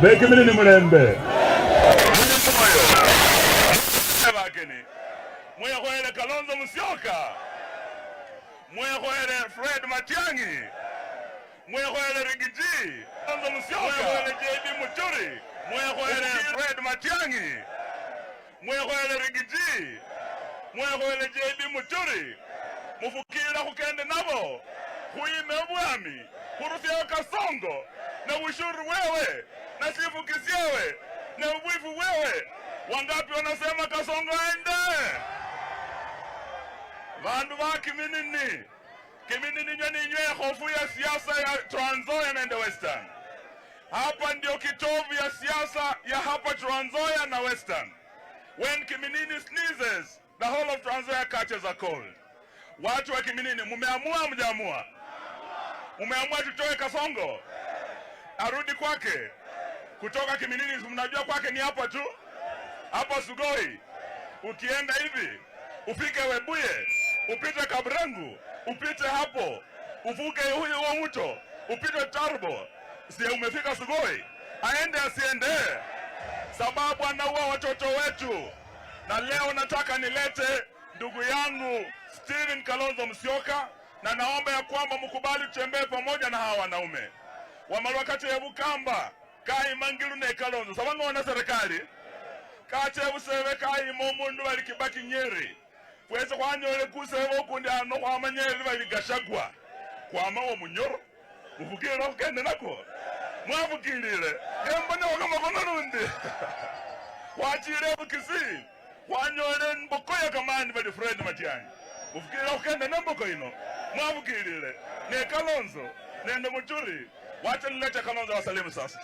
Bekiminini mulembe bakeni mwekhoyele Kalonzo Musyoka, mwekhoyele Fred Matiang'i, mwekhoyele Riggy G, Kalonzo Musyoka, mwekhoyele JB Muturi, mwekhoyele Fred Matiang'i, mwekhoyele Riggy G, mwekhoyele JB Muturi. Mufukilila khukende nabo khuyime obwami khurusyewo Kasongo na ushuru wewe na sifuki syewe na ubwifu wewe. Wangapi wanasema Kasongo aende? Vandu va Kiminini, Kiminini nywe ninywe hofu ya siasa ya Trans Nzoia nende Western. Hapa ndio kitovu ya siasa ya hapa Trans Nzoia na Western. When Kiminini sneezes, the whole of Trans Nzoia catches a cold. Watu wa Kiminini, mumeamua mjaamua? Mumeamua tutoe Kasongo arudi kwake kutoka Kiminini? Mnajua kwake ni hapa tu, hapa Sugoi. Ukienda hivi ufike Webuye, upite Kabrengu, upite hapo, uvuke huyo huo mto, upite Tarbo, si umefika Sugoi? Aende asiende? Sababu anaua watoto wetu. Na leo nataka nilete ndugu yangu Stephen Kalonzo Musyoka, na naomba ya kwamba mkubali tutembee pamoja na hawa wanaume wamalwa kachebukamba kaimangilu ne Kalonzo sabang'ona serikali kachebusebe kaima omundu bali Kibaki Nyeri fwesi khwanyole kusebe okundi ano khwama Nyeri bali Gachagua kwama wo munyoro mufukilile khukende nako mwafukilile khembonewo kamakhono lundi khwachile ebukisi khwanyole mbokoya kamani bali Fred Matiang'i mufukilile khukenda nemboko ino mwafukilile ne Kalonzo nende Muturi. Wacha nilete Kalonzo wasalimu sasa.